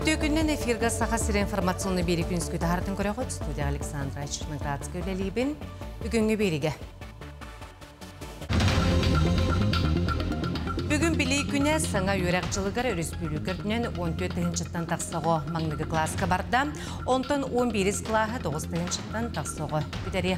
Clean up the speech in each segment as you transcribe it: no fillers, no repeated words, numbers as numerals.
Үтүө күннэн эфирга Саха сирэ информационный биэри күнүскү таһаартын көрөҕүт. Студия Александра Черноградская үлэлиибин. Бүгүҥҥү биэригэ. Бүгүн Билии күнэ саҥа үөрэх дьылыгар өрөспүүбүлүкэ үрдүнэн 14 тыһыынчаттан тахса оҕо маҥнайгы кылааска барда. Онтон 11 кылааһы 9 тыһыынчаттан тахса оҕо бүтэриэ.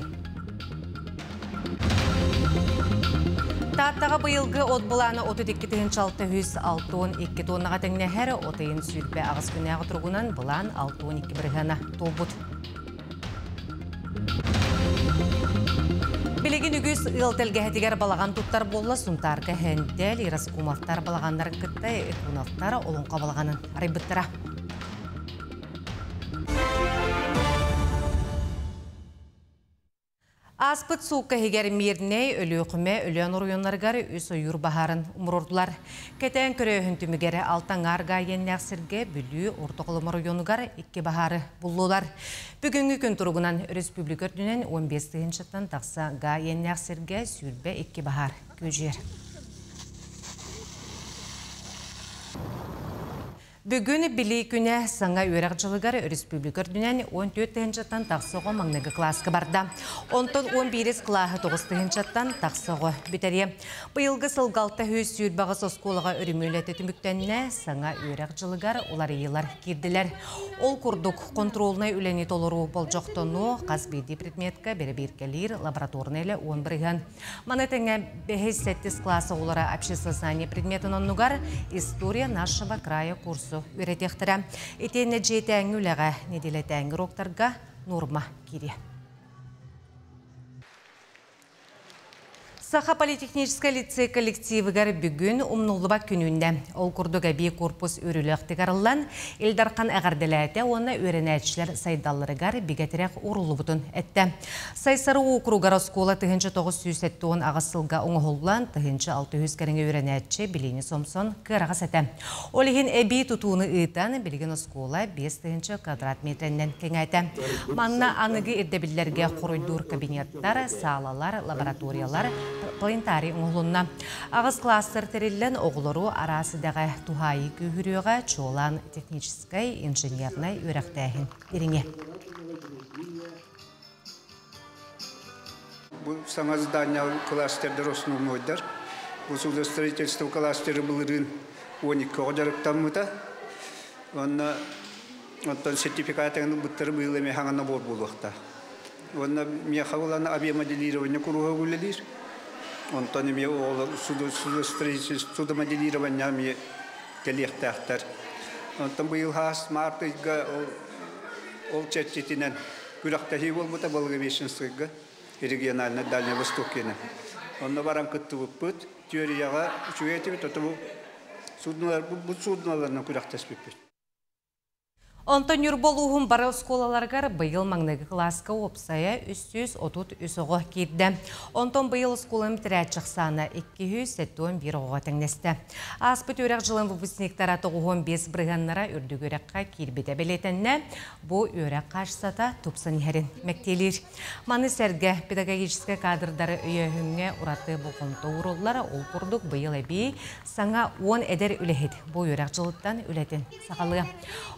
Тааттаҕа быйылгы от былаана 32 тыһыынча 662 тоннаҕа тэҥнэһэр, от ыйын 28 күннээҕи туругунан былаан 62 бырыһыана туолбут. Билигин үгүс ыал тэлгэһэтигэр балаҕан туттар буолла Сунтаарга Хэнтэл, Ираскумовтар балаҕаннарын кытта Экуновтар олоҥхо балаҕанын арыйбыттара. Ааспыт суукка иһигэр Мирнэй, Өлүөхүмэ, Өлөөн оройуоннарыгар үс ойуур баһаарын умуруордулар. Кэтээн көрөөһүн түмүгэр Алтаҥаар Гаайыанньаах сиргэ Бүлүү Орто Халыма оройуонугар икки баһаары буллулар. Бүгүҥҥү күн туругунан өрөспүүбүлүкэ үрдүнэн 15 тыһыынчаттан тахса Гаайыанньаах сиргэ 22 баһаар күөдьүйэр. Бүгүн Билии күнэ саҥа үөрэх дьылыгар өрөспүүбүлүкэ үрдүнэн 14 тыһыынчаттан тахса оҕо маҥнайгы кылааска барда. Онтон 11 кылааһы 9 тыһыынчаттан тахса оҕо бүтэриэ. Быйылгы сылга 628 оскуолаҕа өрөмүөлэтэ түмүктэннэ, саҥа үөрэх дьылыгар уларыйыылар киирдилэр. Ол курдук, контрольнай үлэни толоруу болдьохтонуу, хас биирдии предметка бэрэбиэркэлиир лабораторнай үлэ 10%. Маны тэҥэ бэһис-сэттис кылаас оҕолоро обществознание предметин оннугар «История нашего края» курсу үөрэтиэхтэрэ. Итиэннэ дьиэтээҥҥи үлэҕэ, нэдиэлэтээҥҥи уроктарга нуорма киириэ. Саха политехническай лицей коллективыгар бүгүн умнуллубат күнүүннэ. Ол курдук эбии корпус үрүлэхтик арыллан, Ил Дархан эҕэрдэлээтэ уонна үөрэнээччилэр сайдалларыгар бигэ тирэх ууруллубутун эттэ. Сайсары уокуругар оскуола 1978 сылга оҥоһуллан, 1600 кэриҥэ үөрэнээччи билиини сомсон кыараҕас этэ. Ол иһин эбии тутууну ыытан, билигин оскуола 5000 квадрат метрэннэн кэҥээтэ. Манна аныгы ирдэбиллэргэ хоруйдуур кабинеттар, саалалар, лабораториялар, планетарий оҥоһулунна. Аҕыс класстар тэриллэн, оҕолору араас идэҕэ туһаайыы күүһүрүөҕэ, чуолаан техническэй, инженернэй үөрэхтээһин дириҥэ. Бу саҥа здание кластердар основнойдар. Бу судостроительство кластеры былырыын 12 оҕо дьарыктаммыта. Уонна оттон сертификатын ылбыттары быйыл эмиэ хаҥа набор буолуохтаах. Уонна миэхэ булан авиамоделирование куруһуок үлэлиир. Онтон эмиэ оҕолор судостроительство судомоделирование эмиэ кэлиэхтээхтэр. Онтон быйыл хаас март ыйга ол чэрчитинэн күрэхтэһии буолбута Благовещенскайга региональнай Дальний Восток киэнэ. Онно баран кыттыбыппыт. Теорияҕа үчүгэй этибит, ото бу суднолар бу судноларынан күрэхтэспиппит. Онтон Ньурба улууһун бары оскуолаларыгар быйыл маҥнайгы кылааска уопсайа 333 оҕо киирдэ. Онтон быйыл оскуола бүтэрээччи ахсаана 271 оҕоҕо тэҥнэстэ. Ааспыт үөрэх дьылын выпускниктара 95 бырыһыаннара үрдүк үөрэххэ киирбитэ бэлиэтэннэ. Бу үөрэх хаачыстата тупсан иһэрин мэктиэлиир. Маны сэргэ педагогическай кадрдары өйөөһүҥҥэ ураты болҕомто ууруллар. Ол курдук быйыл эбии саҥа 10 эдэр үлэһит бу үөрэх дьылыттан үлэтин саҕалыа.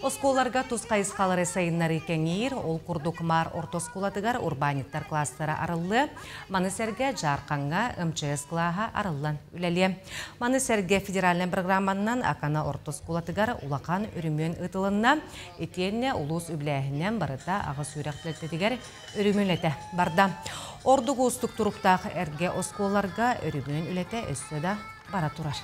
Оскуолаларга тус хайысхалары сайыннарыы кэҥиир. Ол курдук Маар орто оскуолатыгар урбаанньыттар класстара арыллыа. Маны сэргэ Дьаархаҥҥа МЧС кылааһа арыллан үлэлиэ. Маны сэргэ федеральнай программанан Акана орто оскуолатыгар улахан өрөмүөн ыытылынна. Итиэннэ улуус үбүлээһининэн барыта аҕыс үөрэх тэрилтэтигэр өрөмүөн үлэтэ барда. Ордук уустук туруктаах эргэ оскуолаларга өрөмүөн үлэтэ өссө да бара турар.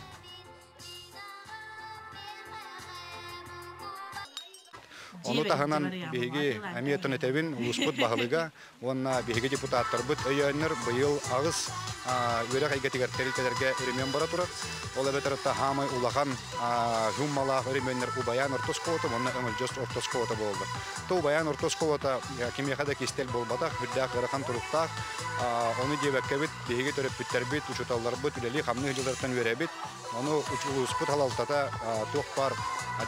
Ону таһынан биһиги эмиэ этэбин улууспут баһылыга уонна биһиги депутаттарбыт өйөөннөр быйыл аҕыс үөрэх эйгэтигэр тэрилтэлэргэ өрөмүөн бара турар. Ол эбэтэр хаамай улахан суммалаах өрөмүөннэр Убайаан орто оскуолата уонна Өҥөлдьөс орто оскуолата буолаллар. То Убайаан орто оскуолата кимиэхэ да кистэл буолбатах, үрдээх ыарахан туруктаах. Ону диэбэккэбит биһиги төрөппүттэрбит, учууталларбыт үлэлии-хамныы дьыллартан үөрэбит. Ону улууспут салалтата туох баар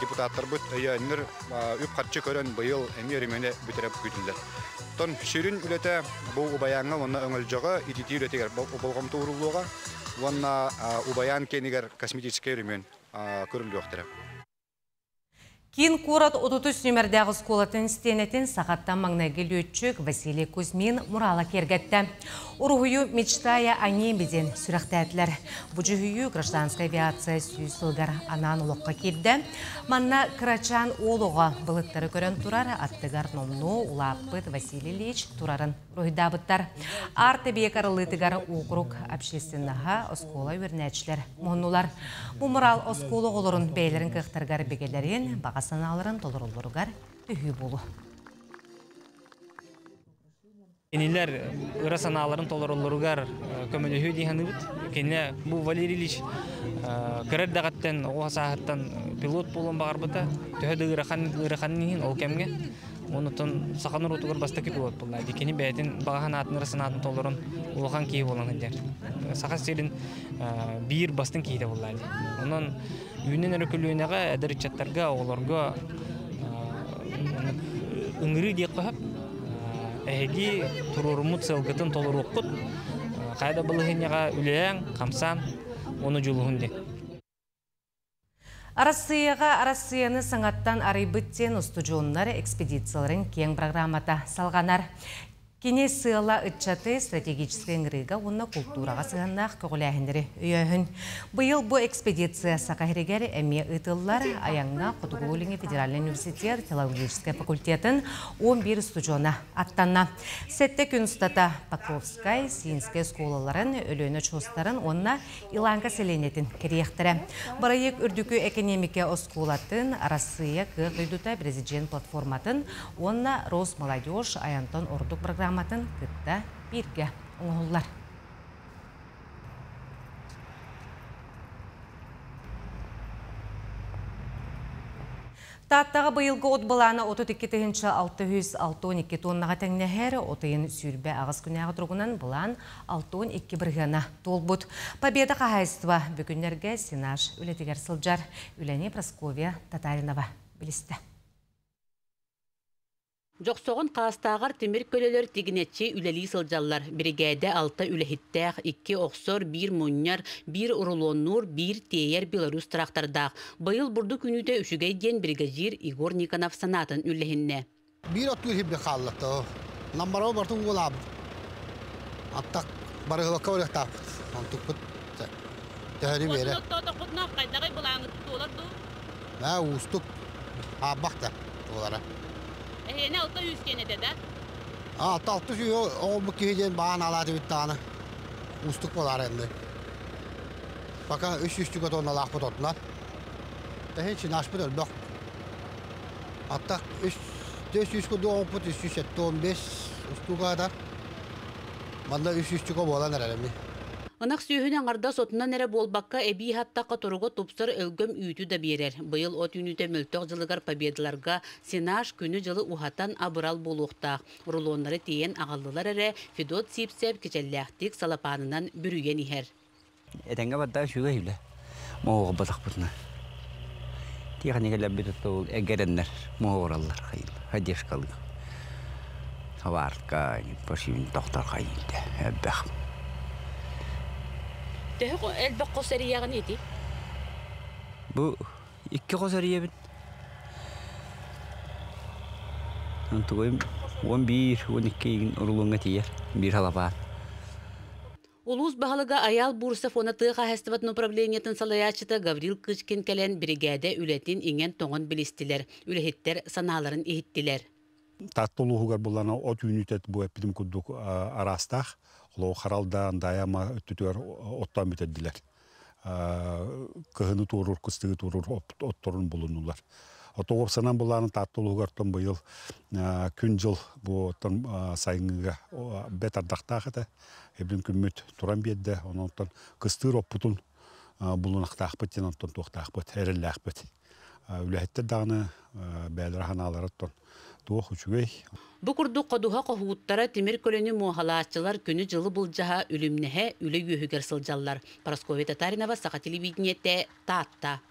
депутаттарбыт өйөөннөр үп-харчы көрөн быйыл эмиэ өрөмүөнэ бүтэрэ күүтүллэр. Оттон сүрүн үлэтэ бу Убайааҥҥа уонна Өҥөлдьөҕө ититии үлэтигэр болҕомто ууруллуоҕа уонна Убайаан киэнигэр косметическай өрөмүөн көрүллүөхтэрэ. Киин куорат 33 нүөмэрдээх оскуолатын стенэтин сахаттан маҥнайгы лүөччүк Василий Кузьмин мурала киэргэттэ. Уруһуйу «Мечтая о небе» диэн сүрэхтээтилэр. Бу дьүһүйүү гражданскай авиация 100 сылыгар анаан олоххо киирдэ. Манна кырачаан уол оҕо былыттары көрөн турар, аттыгар номнуо улааппыт Василий Ильич турарын уруһуйдаабыттар. Арт-эбийиэк арыллыытыгар уокурук общественноһа, оскуола үөрэнээччилэр муһуннулар. Бу мурал оскуола оҕолорун бэйэлэрин кыахтарыгар бигэлэрин, баҕа санааларын толороллоругар төһүү буолуо. Кинилэр ыра санааларын толороллоругар көмөлөһүү дии саныыбыт. Кинилэр бу Валерий Ильич кыра эрдэҕиттэн, оҕо сааһыттан пилот буолуон баҕарбыта. Төһө да ыарахан ыараханын иһин ол кэмҥэ. Онтон саха норуотугар бастакы пилот буолла. Кини бэйэтин баҕа санаатын, ыра санаатын толорон улахан киһи буолан сылдьар. Саха сирин биир бастыҥ киһитэ буолла. Онон үүнэн эрэ көлүөнэҕэ, эдэр ыччаттарга, оҕолорго ыҥырыы диэххэ сөп. Эһиги туруоруммут сыалгытын толоруоххут. Хайа да балаһыанньаҕа үлэлээҥ, хамсаан, уонна дьулуһун диэн. Арассыыйаҕа Арассыыйаны саҥаттан арыйбыт диэн устудьуоннар экспедицияларын киэҥ программата салҕанар. Кини сыала ыччаты стратегическай ыҥырыыга уонна култуураҕа сыһыаннаах көҕүлээһиннэри өйөөһүн. Быйыл бу экспедиция Саха сиригэр эмиэ ыытыллар. Айаҥҥа Хотугулуу-Илиҥҥи федеральнай университет филологическай факультетын 11 устудьуона аттанна. Сэттэ күн устата Покровскай, Сиинскэй оскуолаларын, Өлүөнэ очуостарын уонна Иланка сэлиэнньэтин кэрийиэхтэрэ. Бырайыак Үрдүкү экэниэмикэ оскуолатын, Арассыыйа кыах дойдута президент платформатын уонна Росмолодежь айантан ордук программатын кытта бииргэ оҥоһуллар. Тааттаҕа быйылгы от былаана 32 662 тоннаҕа тэҥнэһэр, от ыйын 28 күнээҕи туругунан былаан 62 бырыһыана туолбут. Победа хаһаайыстыба бүгүннэргэ сенаж үлэтигэр сылдьар. Үлэни Прасковья Татаринова билистэ. Дьохсоҕон Хаастааҕар тимир көлөлөр тигинэччи үлэлии сылдьаллар. Биригээдэ алта үлэһиттээх, икки охсор, биир мунньар, биир урулуоннуур, биир тиэйэр Беларусь трактордаах. Быйыл бурдук үүнүүтэ үчүгэй диэн биригэдьиир Егор Никонов санаатын үллэһиннэ. Биир оттуур хибби хааллата. Наммарова бартын уолаабыт. Аттак барыһылакка барыахтаахпыт. Онтукпут төһөрү биэрэ. Оттоотоххутуна хайдаҕый былааҥҥыт туолар дуу? Маа уустук аабах да туолара. Эһиэнэ 600 диэн этэ да? 600 оҕолбут киһи диэн баан алааты бүттаҕына уустук буолаар энди. Пока 300 түгэ тонналаахпыт отунан. Тэһин чинашпыт өлбөх. Аттак 300 курдук оҕоппут 375 устугадар. Манна 300 түгэ буолан эрэр эми. Ынах сүөһүнү аҥардас отунан эрэ буолбакка, эбии аһаттахха туруга тупсар, өлгөм үүтү да биэрэр. Быйыл от үүнүүтэ мөлтөх дьылыгар победаларга сенаж күнү-дьылы уһатан абырал буолуохтаах. Рулоннары тиэйэн аҕаллылар эрэ, Федот Сивцев кичэллээхтик салапаанынан бүрүйэн иһэр. Этэҥҥэ барда үчүгэй үлэ. Моһуоҕурбатахпытына. Тиэхиньикэлэрбит ол эгэрэннэр моһуораллар поддержкалыы. Хабаарка, пошивин тохтор хайыыта элбэх. Төһө элбэх хос эрийэҕин ити? Бу икки хос эрийэбин. Тугуйум 11, 12 урулуҥҥа тиийэр биир халапаан. Улуус баһылыга Айаал Бурцев уонна тыа хаһаайыстыбатын управлениетын салайааччыта Гаврил Кычкин кэлэн биригээдэ үлэтин иҥэн-тоҥон билистилэр, үлэһиттэр санааларын иһиттилэр. Таатта улууһугар буллана от үүнүүтэ бу эппитим курдук араастаах. Холобур Харалда, Андайама өттүтүгэр оттоон бүтэрдилэр. Кыһыны туоруур, кыстыгы туоруур отторун булуннулар. Отоҕурсанан булааны Таатта улууһугар быйыл күн-дьыл бу оттон сайыҥҥыга бэт ардахтаах этэ. Эбин күммүт туран биэрдэ, онон кыстыыр оппутун булунахтаахпыт диэн онтон туохтаахпыт, эрэллээхпит. Үлэһиттэр даҕаны бээлэрэ ханааларыттан туох үчүгэй. Бу курдук ходуһа хоһууттара, тимир көлөнү муоһалааччылар күнү-дьылы былдьаһа, үлүмнэһэ, үлэ үөһүгэр сылдьаллар. Прасковья Татаринова, Саха телевидениете, Таатта.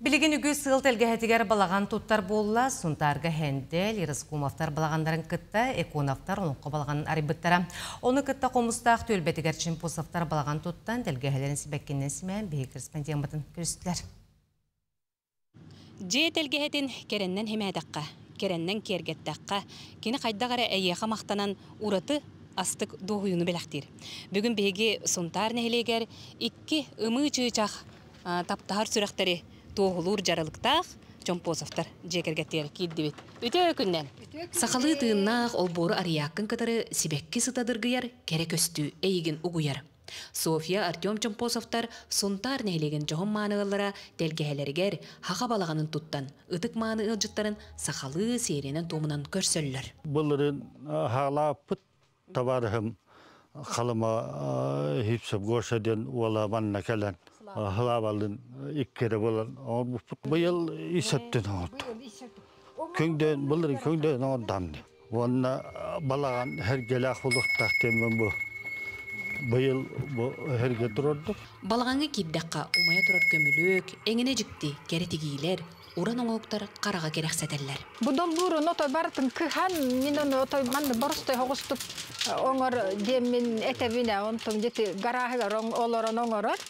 Билигин үгүс сыл тэлгэһэтигэр балаҕан туттар буолла, Сунтаарга Хендел, Рыскумовтар балаҕаннарын кытта Эконовтар олоҥхо балаҕанын арыйбыттара. Ону кытта Хомустаах түөлбэтигэр Чемпусовтар балаҕан туттан тэлгэһэлэрин сибэккинэн симээн биһиги корреспондеммытын көрүстүлэр. Дьиэ тэлгэһэтин кэрэннэн химээтэххэ, кэрэннэн киэргэттэххэ, кини хайдах эрэ эйиэхэ махтанан ураты астык дуоһуйууну бэлэхтиир. Бүгүн биһиги Сунтаар нэһилиэгэр икки ымыы чыычах таптаһар сүрэхтэри туоһулуур дьаралыктаах Чомпосовтар дьиэ кэргэттигэр киирдибит. Үтүө күннэн! Сахалыы тыыннаах олбуору арыйааккын кытары сибэкки сыта дыргыйар кэрэ көстүү эйигин угуйар. Софья Артем Чомпосовтар Сунтаар нэһилиэгин дьоһун мааны ыаллара тэлгэһэлэригэр хаха балаҕанын туттан, ытык мааны ыалдьыттарын сахалыы сиэринэн-туомунан көрсөллөр. Былырын хаалааппыт табаарыһым Халыма Хипсов Гоша диэн уола манна кэлэн Хылаабалын иккиэрэ буолан оҥорбуппут. Быйыл ис өттүн оҥордум. Көҥдөөн, былырын көҥдөөн оҥордам. Уонна балаҕан эргэлээх булуохтаах диэммин бу быйыл бу эргэ турордум. Балаҕаҥҥа киирдэххэ умайа турар көмүлүөк, эҥинэ дьикти кэрэ тигиилэр, уран оҥоһуктар хараҕа кэрэхсэтэллэр. Бу долбуурун отой барытын кыһан, мин ону отой манна боростой оҕустук оҥор диэммин этэбинэ, онтон дьити гарааһыгар олорон оҥорор.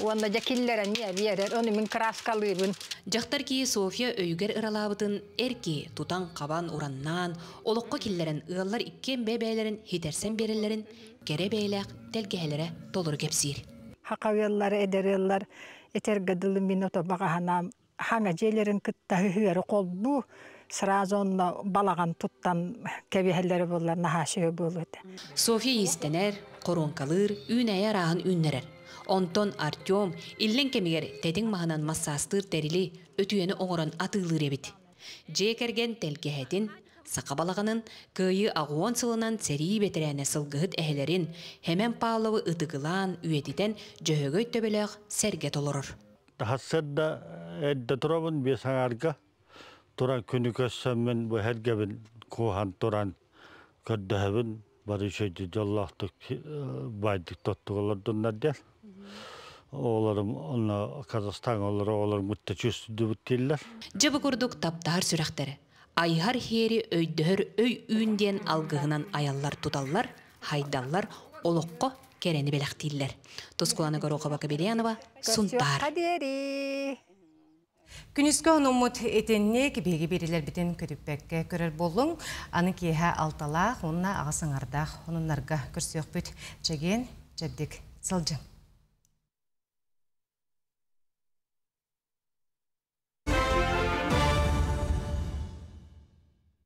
Уонна дьэ киллэрэн биэрэр, ону мин краскалыыбын. Дьахтар киһи Софья өйүгэр ыралаабытын эр киһи тутан-хабан, ураннаан, олоххо киллэрэн ыаллар иккиэн бэйэ-бэйэлэрин хитэрсэн биэрэллэрин кэрэ бэйэлээх тэлгэһэлэрэ толору кэпсиир. Хака ыаллар, эдэр ыаллар этэргэ дылы мин ото баҕаһанаам хаҥа дьиэлэрин кытта үһүөрү холбуу сразу онно балаҕан туттан кэбиһэллэрэ буоллар наһаа үчүгэй буолуо этэ. Софья иистэнэр, хоруоҥкалыыр, үүнээйи арааһын үүннэрэр. Онтон Артем иллэҥ кэмигэр тэтиҥ маһынан массаастыыр тэрили, өтүйэни оҥорон атыылыыр эбит. Дьиэ кэргэн тэлгэһэтин, саха балаҕанын, Кыайыы аҕуон сылынан сэрии бэтэрээнэ сылгыһыт эһэлэрин Хэмэн Павловы ытыгылаан, үйэтитэн Дьөһөгөй төбөлөөх сэргэ толорор. Сарсыарда эрдэ турабын биэс аҥаарга туран күнү көрсөммүн бу эргэбин кууһан туран көрдөһөбүн бары үчүгэйдик дьоллоохтук баайдык тоттук олордуннар диэн. Оҕолорум онно Казахстаҥҥа олорор оҕолорум кытта чувствуйдубут дииллэр. Дьэ бу курдук таптаһар сүрэхтэр айыһар иһиэри өйдөһөр өй үүн диэн алгыһынан айаллар-туталлар, хайдаллар, олоххо кэрэни бэлэхтииллэр. Тускулана Горохова Кабельянова, Сунтаар. Күнүскү онуммут итинник биһиги биэриилэрбитин көтүппэккэ көрөр буоллуҥ. Аны киэһэ алталаах уонна аҕыс аҥардаах онуннарга көрсүөхпүт. Чэгиэн, чэбдик сылдьыҥ.